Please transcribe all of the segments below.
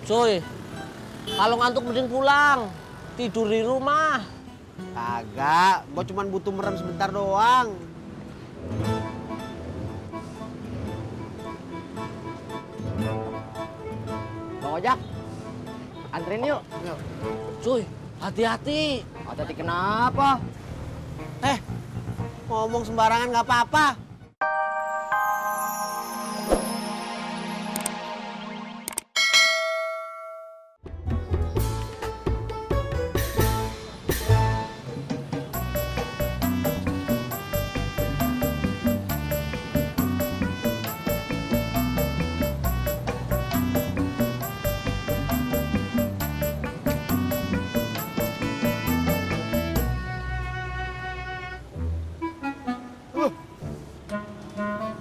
Cuy, kalau ngantuk mending pulang. Tidur di rumah. Kagak, gua cuma butuh merem sebentar doang. Bang Ojak, anterin yuk. Cuy, hati-hati. Hati-hati kenapa? Ngomong sembarangan nggak apa-apa.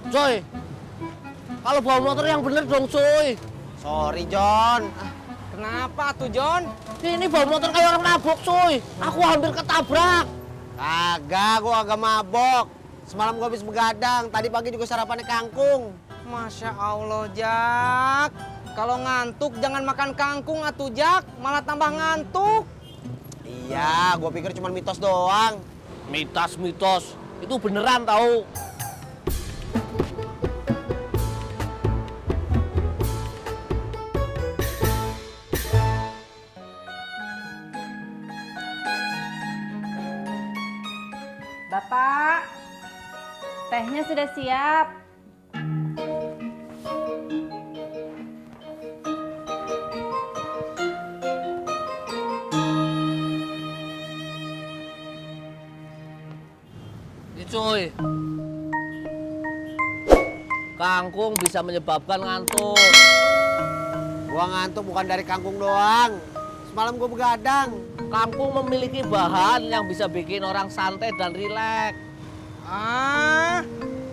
Cuy, kalau bawa motor yang bener dong, cuy. Sorry John. Kenapa tuh John? Ini bawa motor kayak orang nabok, cuy. Aku hampir ketabrak. Kagak, gua agak mabok. Semalam gua habis begadang. Tadi pagi juga sarapannya kangkung. Masya Allah, Jak. Kalau ngantuk jangan makan kangkung atuh, Jak. Malah tambah ngantuk. Iya, gua pikir cuma mitos doang. Mitos. Itu beneran tahu. Bapak, tehnya sudah siap. Cuy, kangkung bisa menyebabkan ngantuk. Gua ngantuk bukan dari kangkung doang. Semalam gua begadang. Kangkung memiliki bahan yang bisa bikin orang santai dan rileks. Ah,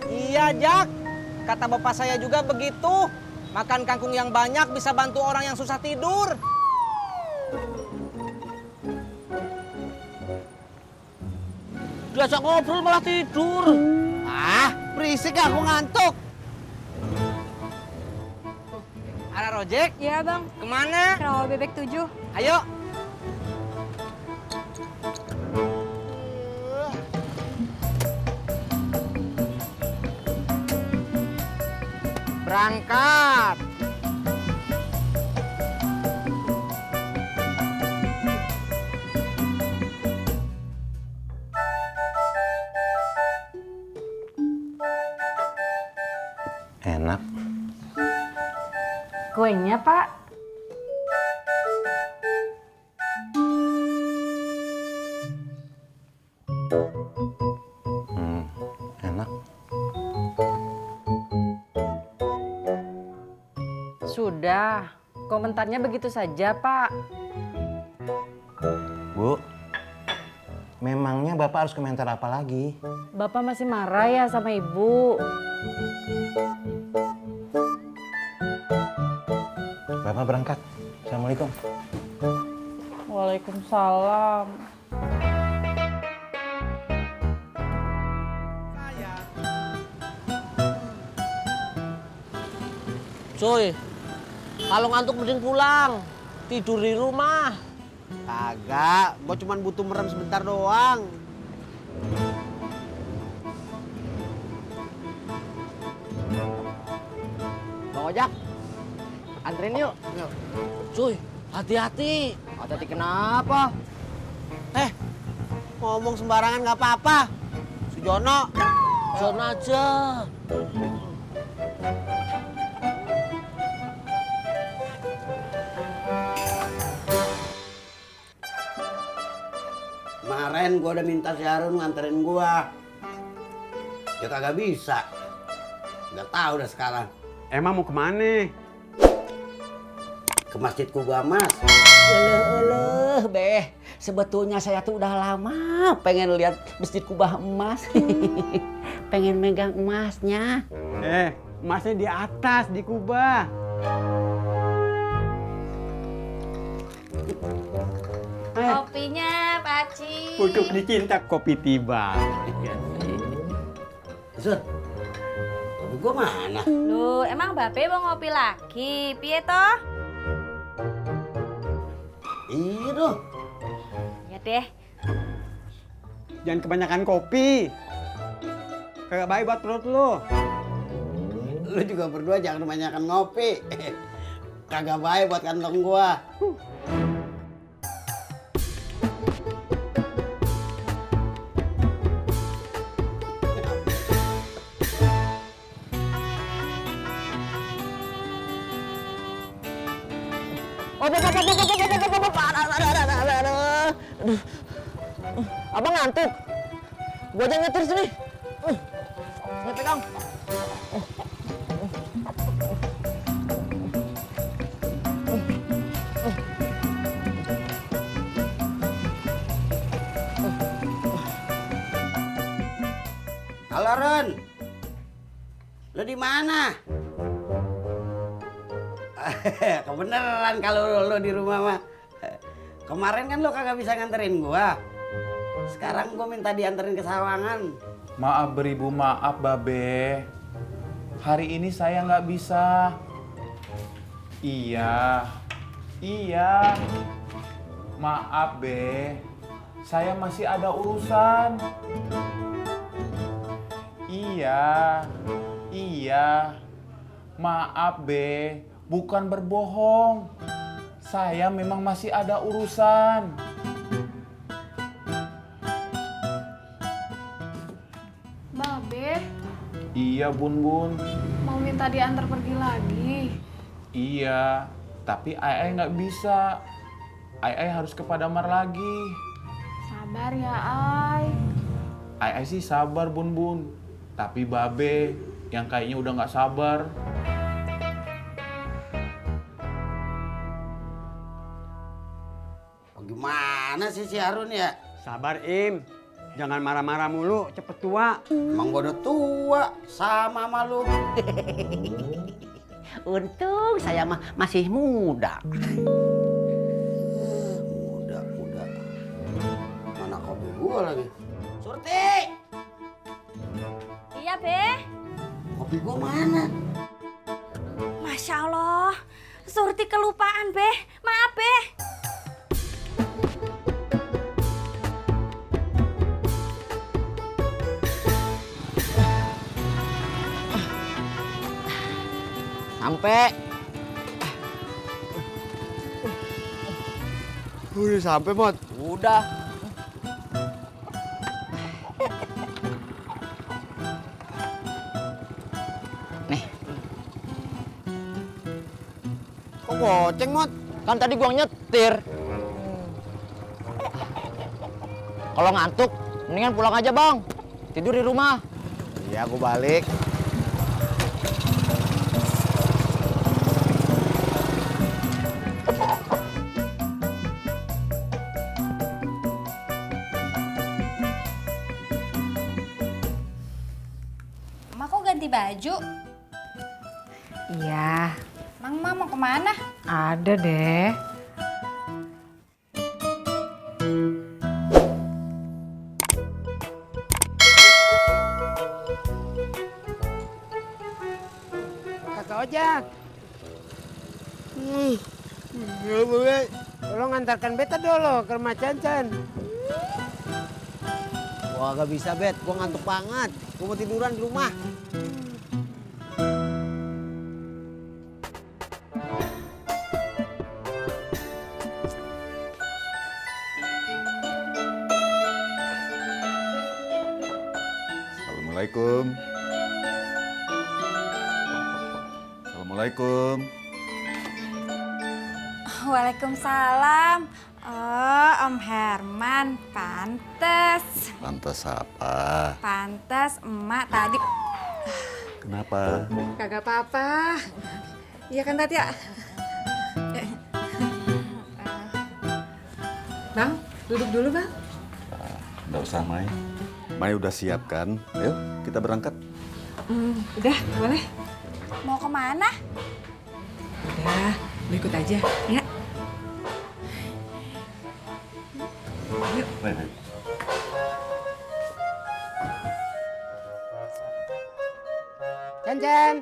iya, Jak. Kata bapak saya juga begitu. Makan kangkung yang banyak bisa bantu orang yang susah tidur. Diajak ngobrol malah tidur. Ah, berisik aku ngantuk. Ada rojek? Iya bang, Kemana? rawa bebek 7. Ayo. Berangkat. Enak. Kuenya pak. Enak. Sudah, komentarnya begitu saja pak. Bu, memangnya Bapak harus komentar apa lagi? Bapak masih marah ya sama ibu. Bapak berangkat. Assalamualaikum. Waalaikumsalam. Cuy, kalau ngantuk mending pulang. Tidur di rumah. Kagak, gua cuma butuh merem sebentar doang. Bang Ojak, anterin yuk. Cuy, hati-hati. Hati-hati kenapa? Ngomong sembarangan nggak apa-apa. Sujono. Zona aja. Kemarin gua udah minta si Harun nganterin gua. Ya kagak bisa. Nggak tahu dah sekarang. Emang mau kemana? Ke masjid Kuba Mas. Beh, sebetulnya saya tuh udah lama pengen lihat masjid kubah emas. Pengen megang emasnya. Emasnya di atas di Kuba. Kopinya Pak Ci. Untuk dicinta kopi tiba. Sur, kopi gua mana? Loh, emang Bape mau ngopi lagi? Piye toh? tuh. Ya deh. Jangan kebanyakan kopi. Kagak baik buat perut lu. Lu juga berdua jangan kebanyakan ngopi. Kagak baik buat kantong gua. Abang ngantuk. Gua aja nyetir sini. Sini pegang. Halo Ron. Lu di mana? Kebeneran kalau lu di rumah mah. Kemarin kan lu kagak bisa nganterin gua. Sekarang gua minta dianterin ke Sawangan. Maaf beribu, maaf Babe. Hari ini saya nggak bisa. Iya. Maaf Be. Saya masih ada urusan. Iya. Maaf Be. Bukan berbohong. Saya memang masih ada urusan. Babe, Iya Bun. mau minta diantar pergi lagi. Iya, tapi Ai nggak bisa. Ai harus ke Padamar lagi. Sabar ya, Ay. Ai sih sabar Bun. Tapi Babe yang kayaknya udah nggak sabar. Gimana sih si Harun ya? Sabar Im. Jangan marah-marah mulu, cepet tua. Emang gua udah tua sama malu. Untung saya mah masih muda. Muda. Mana kopi gua lagi? Surti! Iya, Be. Kopi gua mana? Masya Allah. Surti kelupaan, Be. Maaf, Be. Sampai. Udah sampai, Mot. Udah. Kok goceng, Mot? Kan tadi gua nyetir. Kalau ngantuk, mendingan pulang aja, Bang. Tidur di rumah. Iya, aku balik. Emak kok ganti baju? Iya, Mang Ma mau kemana? ada deh. Kakak ojek. Ya, Bebe. Tolong antarkan beta dulu ke rumah Cancan. Gua gak bisa, Bet. Gua ngantuk banget. Gua mau tiduran di rumah. Assalamualaikum. Assalamualaikum. Waalaikumsalam. Oh, Om Herman, pantes. Lantas apa? Pantes emak tadi. Kenapa? Kagak apa-apa. Iya kan, Tat ya? Bang, duduk dulu, Bang. Nggak usah, Mai. Mai udah siap kan? Ayo, kita berangkat. Udah, boleh. Mau kemana? Udah, lu ikut aja, ya. Yuk. Mai. Cancan.